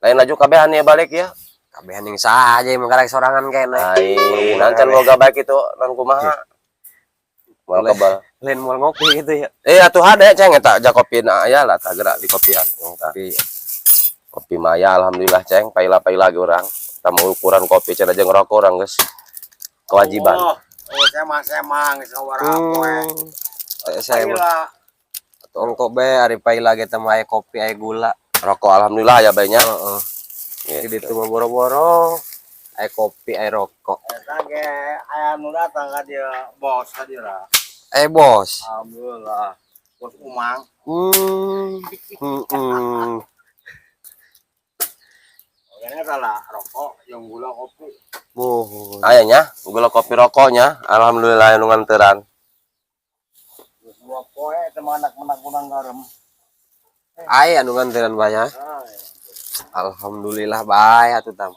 Lain laju kabehan ya balik ya. Kabehan yang saja emang karek sorangan kene. Ai, nancan boga baik itu non kumaha. Moal Boleh. Kebal. Lain mau ngopi gitu ya. Eh, atuh hade, Ceng, eta ja kopi na aya lah tah gerak di kopian. Tah. Kopi. Kopi maya alhamdulillah, Ceng, paila-paila ge urang. Tamu ukuran kopi cenah jeung rokok urang geus kewajiban. Oh, saya mah geus ngawara poe. Saya mah Paila. Atuh ongko be ari paila ge teh mah aya kopi, aya gula. Rokok alhamdulillah ya bae nya. Heeh. Gitu. Jadi itu mah boro-boro aya kopi, aya rokok. Eta ge aya nu datang ka dieu, bos ka dieu lah. Eh, bos. Alhamdulillah. Bos Umang. Kayaknya salah rokok yang gula kopi. Muhun. Aya nya, gula kopi rokoknya. Alhamdulillah nu nganteran. Terus 2 poe teh anak menak gudang garam. Aya nu nganteran banyak. Ah, Alhamdulillah bae atuh tam.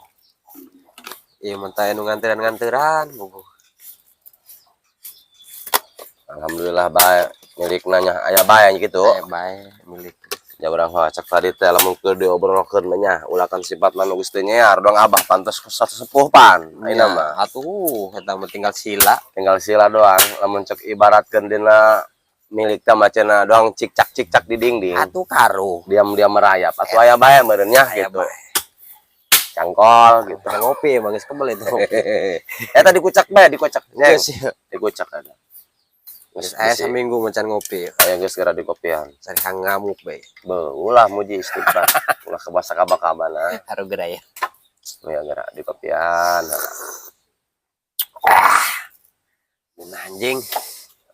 Iya mah teh nu nganteran-nganteran buku. Alhamdulillah bae milik nanya aya bae gitu. Aya bae milik. Ya urang mah cek tadi teh lamun keur diobrolkeun mah nya ulakan sifat manu geus teu nyiar dong abah pantes satu sepuh pan. Ayeuna mah Atuh eta mah tinggal sila. Tinggal sila doang lamun cek ibaratkeun dina milik teh mah cenah doang cikcak-cikcak di dinding. Atuh karuh. Diam-diam merayap. Atuh aya bae meureun nya Aya gitu. Bae. Cangkol gitu. Kita ngopi emang geus kebel itu ngopi. Eta dikucak bae, dikucak. Nyeng. Geus ya. Dikucak ada. Geus aya saminggu macan ngopi. Aya geus geura di kopian. Cari hang ngamuk bae. Be, ulah muji istighfar. Ulah kebasa kaba-kabana. Haru geura ya. Ya geura di kopian. Nah, anjing.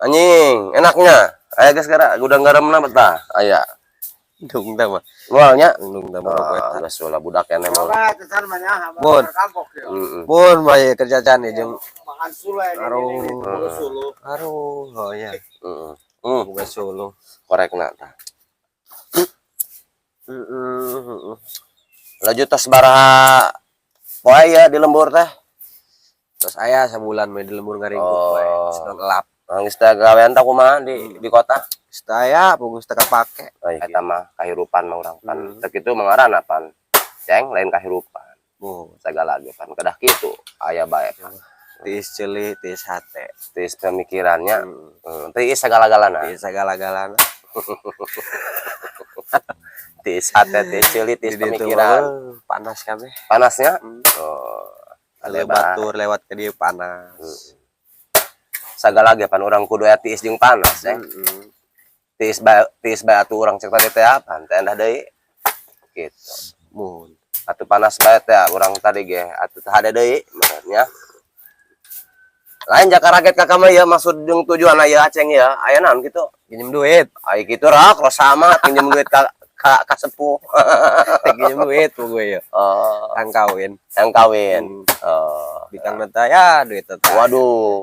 Anjing, enaknya. Aya geus geura gudang garamna betah. Aya. Dung tah mah. Moalnya. Dung tah mah rokok Ah, eta. Geus ulah budak keneh mah. Coba kesan banyak Bon. kapok ya. Heeh. Pun bae kerja can jeung Makan sule ini. Aduh. Ini, ini, sulu. Aduh, oh ya. Heeh. Bukan solo. Korekna tah. Heeh. Lanjut tos baraha poe ya di lembur teh? Terus aya sabulan mah di lembur ngaringkuk Oh. we. Sedang elap. Geus teh gawean teh kumaha di kota? Saya pugus teu kapake. Oh, eta mah kahirupan mah urang pan. Hmm. Teu kitu mah ngaranna pan. Ceng, lain kahirupan. Oh, Segala ge pan kedah kitu aya bae pan. Tiis ceuli, tiis hate. Tiis pemikirannya, tiis segala-galana. Tiis segala-galana. Tiis hate, tiis ceuli, tiis Di ditu pemikiran. mah, panas kabeh. Panasnya? Hmm. Oh, Ada lebar. Batur lewat ke dia panas. Sagala ge pan urang kudu aya tiis jeung panas, Ceng. Heeh. Tiis bae atuh urang cek tadi teh apa? Teh endah deui. Gitu. Mun. Atuh panas bae teh urang tadi ge atuh teh hade deui maksudnya. Lain jaka raket kakak mah ya maksud jeung tujuan aya Aceng ya aya naon gitu? Pinjem duit. Ai kitu rak sama pinjem duit ka sepuh. Pinjem duit gue ya. Oh, Tang kawin. yang kawin. Hmm. Oh. Bitang neta ya duit teh. Waduh.